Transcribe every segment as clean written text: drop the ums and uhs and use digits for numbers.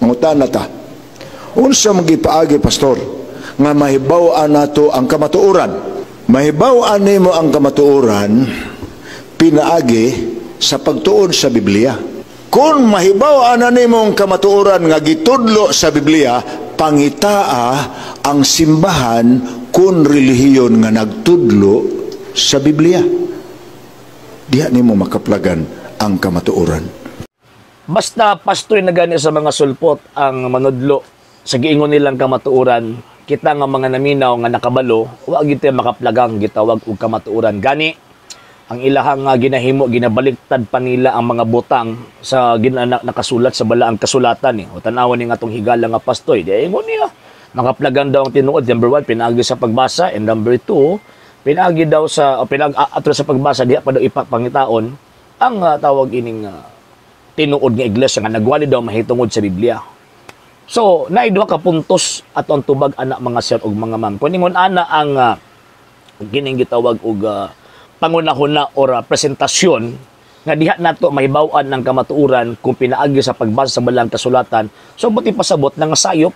Mangutana ta. Unsa man gipaagi, pastor, nga mahibaw-an nato ang kamatuoran? Mahibaw-an nimo ang kamatuoran pinaagi sa pagtuon sa Biblia. Kung mahibaw-an na nimo ang kamatuoran nga gitudlo sa Biblia, pangitaa ang simbahan kun relihiyon nga nagtudlo sa Biblia. Diha nimo makaplagan ang kamatuoran. Basta pastoy na gani sa mga sulpot ang manudlo sa giingon nilang kamatuoran, kita nga mga naminaw nga nakabalo, wa gyud tay makaplagang gitawag og kamatuoran. Gani ang ilahang nga ginahimo, ginabaliktad pa nila ang mga butang sa nakasulat sa balaang kasulatan eh. O tan-awan ni nga atong higala nga pastoy, di ingon niya makaplagan daw ang tinuod. Number one, pinaagi sa pagbasa, and number two, pinaagi daw sa o pinag atro sa pagbasa, diha pa daw ipapangitaon ang tawag ining tinuod nga iglesia nga nagwali daw mahitungod sa Biblia. So, naay duha ka puntos ato ang tubag ana, mga sir ug mga ma'am. Kung ingon ana ang kining gitawag og pangunahuna or presentasyon nga diha nato mahibaw-an ang kamatuoran kung pinaagi sa pagbasa sa balaang kasulatan. So buti pasabot nga sayop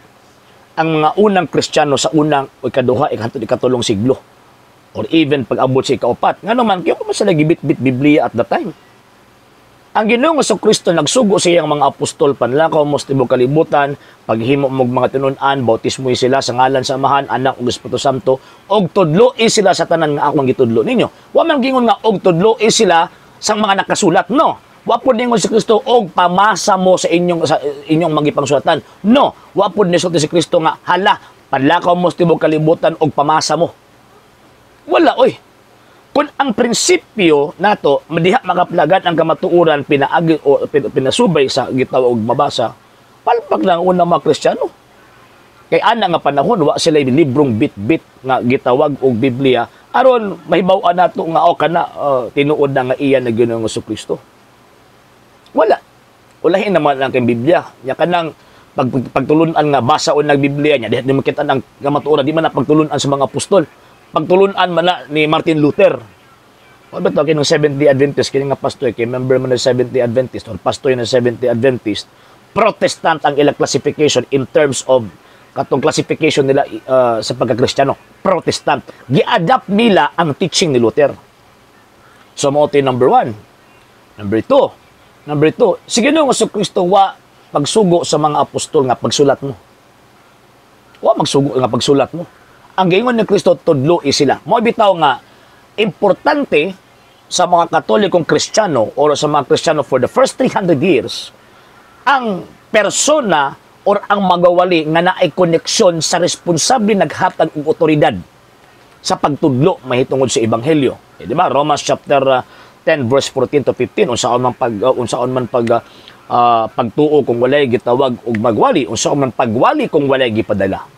ang mga unang Kristiyano sa unang o ikaduha, ikahatod, ikatulong siglo or even pag-abot sa ikaupat. Ngano man kaya man sila gibit-bit Biblia at the time? Ang Ginoong Kristo nagsugo sa iyang mga apostol, "Panlakaw mo sa tibok kalibutan, paghimo mo mga tinun-an, bautismo sila sa ngalan sa Amahan, Anak ug Espiritu Santo, og tudloi sila sa tanan nga akong gitudlo ninyo." Wa man gingon nga og tudloi sila sa mga nakasulat, no. Wa pud ningon si Kristo og pamasa mo sa inyong magipangsulatan. No, wa pud nisulti si Kristo nga hala, panlakaw mo sa tibok kalibutan og pamasa mo. Wala oy. Kung ang prinsipyo nato diha makaplagan ang kamatuoran pinaagi o pinasubay sa gitawag og mabasa, palpak lang ang unang mga Kristiyano. Kay ana nga panahon, wa sila librong bit-bit nga gitawag og Biblia aron mahibaw-an nato nga o kana tinuod na nga iya na Ginoong Kristo. Wala. Ulahin naman ang kay Biblia. Nya kanang pagtulunan nga basaon ng Biblia nya, di makita ang kamatuoran, di man na pagtulunan sa mga apostol. Pagtulunan man na ni Martin Luther. O ba to kinong Seventh-day Adventist kini nga pastor, kay member man ng Seventh-day Adventist or pastor ng Seventh-day Adventist, Protestant ang ilang classification in terms of katong classification nila sa pagkakristyano. Protestant. Gi-adapt nila ang teaching ni Luther. So mao to number one. Number two. Number two, si Ginoong Kristo wa pagsugo sa mga apostol nga pagsulat mo. Wa magsugo nga pagsulat mo. Ang giingon ni Kristo, tudloi sila. Mao bitaw nga importante sa mga Katolikong Kristiyano or sa mga Kristiyano for the first 300 years ang persona or ang magawali nga naay koneksyon sa responsable naghatag og otoridad sa pagtudlo mahitungod sa ebanghelyo. Eh, di ba? Romans chapter 10 verse 14 to 15, unsaon man pag pagtuo kung walay gitawag og magwali? Unsaon man pagwali kung walay gipadala?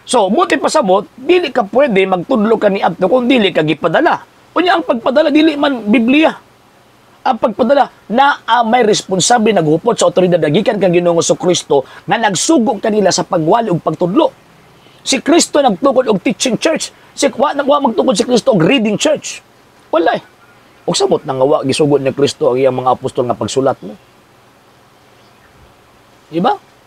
So, buti pasabot, dili ka pwede magtudlo ka ni adto kung dili ka gipadala. Unya ang pagpadala dili man Biblia. Ang pagpadala na may responsable naghupot sa otoridad na gikan kang Ginoong Kristo nga nagsugo kanila sa pagwali ug pagtudlo. Si Kristo nagtukod og teaching church. Si wa wa magtukod si Kristo og reading church. Wala eh. Ug samot na nga wa gisugod ni Kristo ang iyang mga apostol nga pagsulat mo. Diba?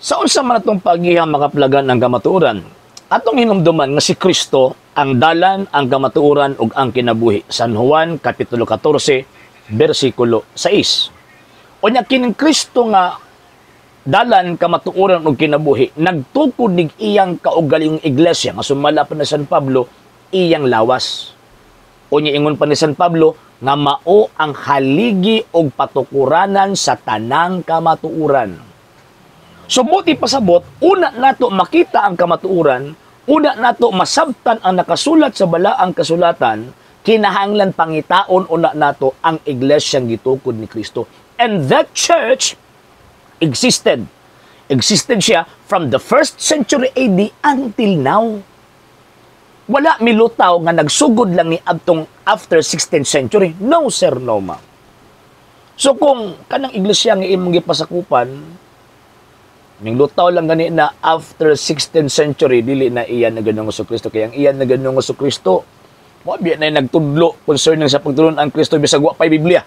Sa unsa man atong pagiha makaplagan ang kamatuoran? Atong hinumduman nga si Kristo ang dalan, ang kamatuoran ug ang kinabuhi. San Juan kapitulo 14 bersikulo 6. Unya kining Kristo nga dalan, kamatuoran ug kinabuhi, nagtukod nig iyang kaugalingong iglesia nga sumala pa ni San Pablo iyang lawas. Unya ingon pa ni San Pablo nga mao ang haligi og patukuranan sa tanang kamatuoran. So buti pasabot, una nato makita ang kamatuoran, una nato masabtan ang nakasulat sa balaang kasulatan, kinahanglan pangitaon una nato ang iglesyang gitukod ni Kristo. And that church existed. Existed siya from the first century AD until now. Wala milutaw nga nagsugod lang ni adtong after 16th century. No sir, no ma'am. So kung kanang iglesia nga imong gipasakupan, ning lutaw lang gani na after 16th century, dili na iyan na Ginoong Kristo. Kaya ang iyan na Ginoong Kristo, mo biya na nagtudlo concerning sa pagtulon ang Kristo bisag wa pa'y Biblia.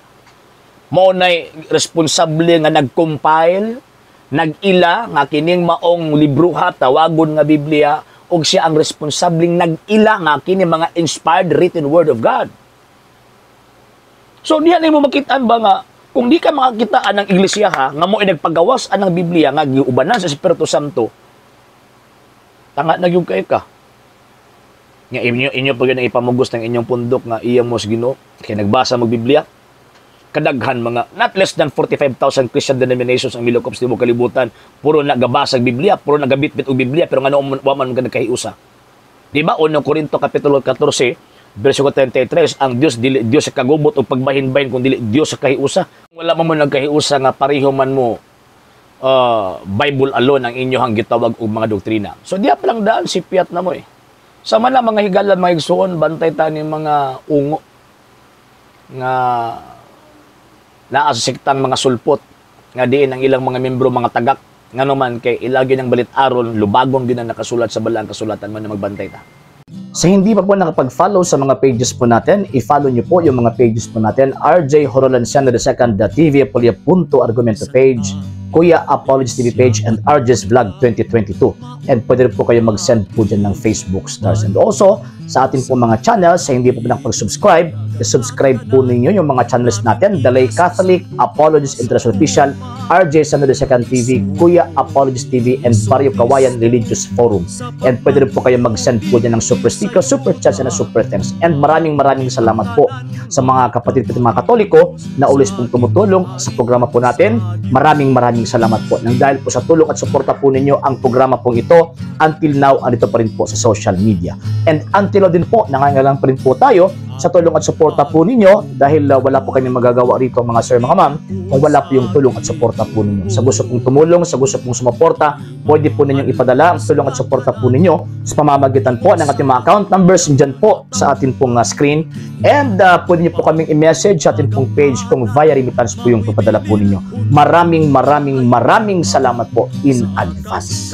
Mao nay responsable nga nag-compile, nag-ila nga kining maong libroha tawagon nga Biblia, ug siya ang responsableng nag-ila nga kini mga inspired written word of God. So diha nimo makitaan ba nga kung di ka makakita ng iglesia ha, nga mo nagpagawas anang Biblia nga giubanan sa Espiritu Santo, tanga na gyud kay ka. Nga inyo inyo pag ang ipamugos ng inyong pundok nga iya mo sa Ginoo kay nagbasa mo Biblia. Kadaghan, mga not less than 45,000 Christian denominations ang milukop sa tibuok kalibutan, puro nagabasa og Biblia, puro nagabitbit og Biblia, pero ngano wa man ka nagkahiusa? Di ba 1 Corinto kapitulo 14 versikulo 33, ang Dios dili Dios sa kagubot o pagbahin-bahin kung dili Dios sa kahiusa? Wala man mo nagkahiusa nga pareho man mo Bible alone ang inyohang gitawag og mga doktrina. So diya pa lang daan si Piat na mo eh. Sama na mga higala, mga igsuon, bantay ta ni mga ungo nga naa sa sektang mga sulpot nga diin ang ilang mga membro mga tagak, ngano man kay ilagi ng balit aron lubagon gyud ang nakasulat sa Balaang Kasulatan man na magbantay ta. Sa hindi pa po nakapag-follow sa mga pages po natin, i-follow niyo po yung mga pages po natin: RJ Horolanciano II, TV Apolia Punto Argumento page, Kuya Apologies TV page, and RJ's Vlog 2022. And pwede rin po kayo mag-send po dyan ng Facebook stars. And also, sa atin po mga channels, sa hindi po po nakapag-subscribe, i-subscribe po ninyo yung mga channels natin: Dalay Catholic, Apologies International Official, RJ Sano II TV, Kuya Apologies TV, and Barrio Kawayan Religious Forum. And pwede rin po kayo mag-send po dyan ng super sticker, super chats, and super thanks. And maraming maraming salamat po sa mga kapatid po mga Katoliko na always pong tumutulong sa programa po natin. Maraming maraming salamat po. Nang dahil po sa tulong at suporta po ninyo, ang programa pong ito until now andito pa rin po sa social media. And until now din po, nangangailangan pa rin po tayo sa tulong at suporta po ninyo dahil wala po kami magagawa rito, mga sir, mga ma'am, kung wala po yung tulong at suporta po ninyo. Sa gusto pong tumulong, sa gusto pong sumuporta, pwede po ninyong ipadala ang tulong at suporta po ninyo sa pamamagitan po ng ating mga account numbers dyan po sa ating pong screen. And pwede niyo po kaming i-message sa ating pong page kung via remittance po yung papadala po ninyo. Maraming maraming maraming salamat po in advance.